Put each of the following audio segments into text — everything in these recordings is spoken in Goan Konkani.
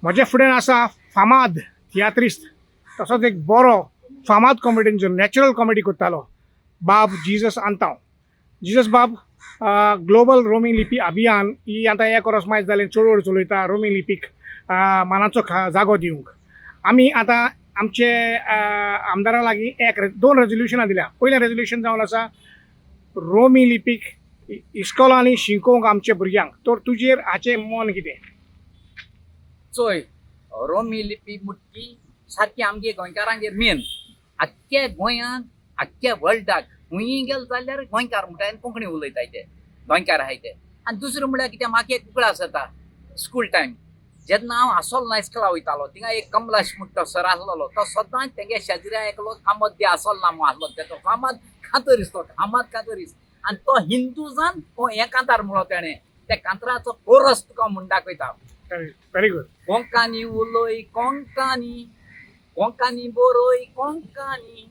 म्हज्या फुड्यान आसा फामाद तियात्रिस्त, तसोच एक बरो फामाद कॉमेडियन जो नॅचरल कॉमेडी करतालो, बाब जीजस आंतांव. जीजस बाब, ग्लोबल रोमी लिपी अभियान ही आतां एक वर्स मायज जालें चळवळ चलयता रोमी लिपीक मानाचो जागो दिवंक. आमी आतां आमचे आमदारा लागीं एक दोन रेजोल्युशनां दिल्या. पयलें रेजोल्युशन जावन आसा रोमी लिपीक इस्कोलांनी शिकोवंक आमच्या भुरग्यांक. तर तुजेर हाचें मन कितें? चोय, रोमी लिपी मुटकी सारकी आमगे गोंयकारांगेर मेन. आख्ख्या गोंयांत, आख्ख्या वर्ल्डाक खंयी गेले जाल्यार गोंयकार म्हणटा आनी कोंकणी उलयताय ते गोंयकार आहाय ते. आनी दुसरें म्हळ्यार कितें, म्हाका एक उगडास जाता, स्कूल टायम जेन्ना हांव आसोल इस्कोला वयतालो, थिंगा एक कमलाश म्हणटा तो सर आसलेलो. तो सदांच तेंगे शेजऱ्या एकलो कामत बी आसोल नामो आसलो तेचो, फामाद कातरीस, तो फामाद कातरीस. आनी तो हिंदू जावन हें कांतार म्हणलो तेणें. त्या कांतराचो कोरस तुका म्हूण दाखयता. Very good. Konkani उलय कोंकानी, कोंकानी बरोय कोंकानी,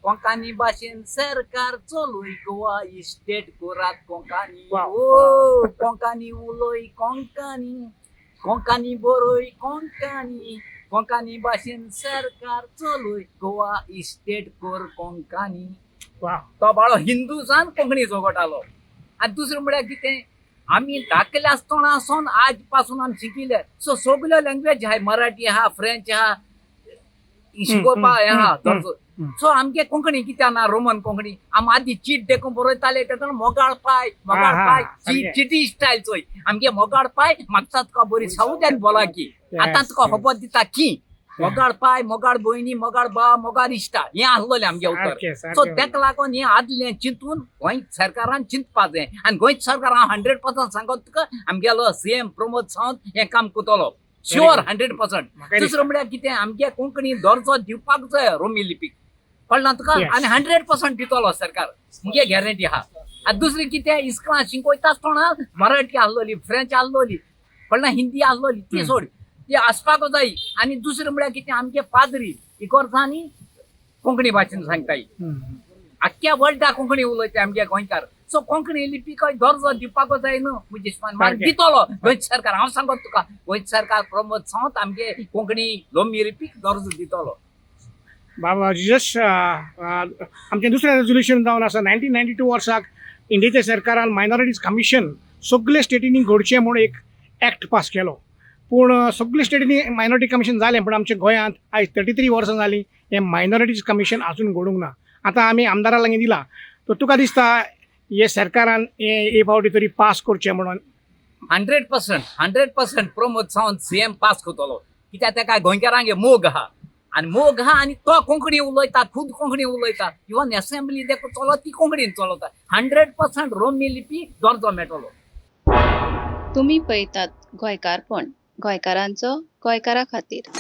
कोंकानी भाशेन सरकार चलय, गोवा इस्टेट कोरात कोंकानी. ओ कोंकानी उलय कोंकानी, कोंकानी बरोय कोंकानी, कोंकानी भाशेन सरकार चलय, गोवा इस्टेट कोर कोंकानी. तो बाळो हिंदू जावन कोंकणी जोगटालो. आनी दुसरें म्हळ्यार कितें, आमी धाकले आसतना आसून आज पासून आमी शिकिल्ले. सो सगल्यो लँग्वेज आहाय, मराठी आहा, फ्रेंच आहा, शिकोवपा हें आहा. सो आमगे कोंकणी कित्याक ना रोमन कोंकणी? आमी आदी चीट देखून बरयताले तेन्ना मोगाळ पाय, मोगाळ पाय. चिटी स्टायल चोय आमगे, मोगाळ पाय, म्हाका तुका बरी सावद्यान बोला की आतां तुका खबर दिता की मोगाळ पाय, मोगाळ भयणी, मोगाळ भाव, मोगाळ इश्टा, हें आसलेलें आमगे उतर. सो तेका लागून हें आदलें चिंतून गोंय सरकारान चिंतपा जाय. आनी गोंय सरकार, हांव 100% सांगत तुका, आमगेलो सीएम प्रमोद सावंत हें काम करतलो, शुअर, 100%. दुसरें म्हळ्यार कितें, आमगे कोंकणी दर्जो दिवपाक जाय रोमी लिपीक, कळना तुका? आनी 100% दितलो सरकार, मुगे गॅरंटी आहा. आनी दुसरें कितें, इस्कोलां शिकयता आसतना मराठी आसलोली, फ्रेंच आसलोली, कळना, हिंदी आसलोली, ती सोड, ती आसपाक जाय. आनी दुसरें म्हळ्यार कितें, आमगे पाद्री इगोर्जांनी कोंकणी भाशेन सांगताय. आख्ख्या वर्ल्डाक कोंकणी उलयता आमगे गोंयकार. सो कोंकणी लिपीक दर्जो दिवपाक जाय न्हू म्हजे हिशोबान. दितलो गोंय सरकार, हांव सांगत तुका, गोंय सरकार प्रमोद सावंत आमगे कोंकणी रोमी लिपीक दर्जो दितलो. बाबा जिजस, आमचें दुसरें रेजोल्युशन जावन आसा, 1992 वर्साक इंडियेच्या सरकारान मायनॉरिटीज कमिशन सगळे स्टेटींनी घडचें म्हूण एक एक्ट पास केलो. पूण सगळे स्टेटींनी मायनॉरिटी कमिशन जालें, पूण आमच्या गोंयांत आयज 33 वर्सां जालीं, हें मायनॉरिटीज कमिशन आजून घडूंक ना. आतां आमी आमदारा लागीं दिलां. तर तुका दिसता हे सरकारान हें हे फावटी तरी पास करचें म्हणून? 100%, 100%. प्रमोद सावंत सीएम पास करतलो. कित्याक तेका गोंयकारांगे मोग आहा आनी मोग आहा आनी तो कोंकणी उलयता, खूब कोंकणी उलयता. इवन एसेंब्ली देखून चलत ती कोंकणीन चलता. 100% रोमी लिपी दर्जो मेळटलो. तुमी पळयतात गोंयकारपण, गोंयकारांचो गोंयकारा खातीर.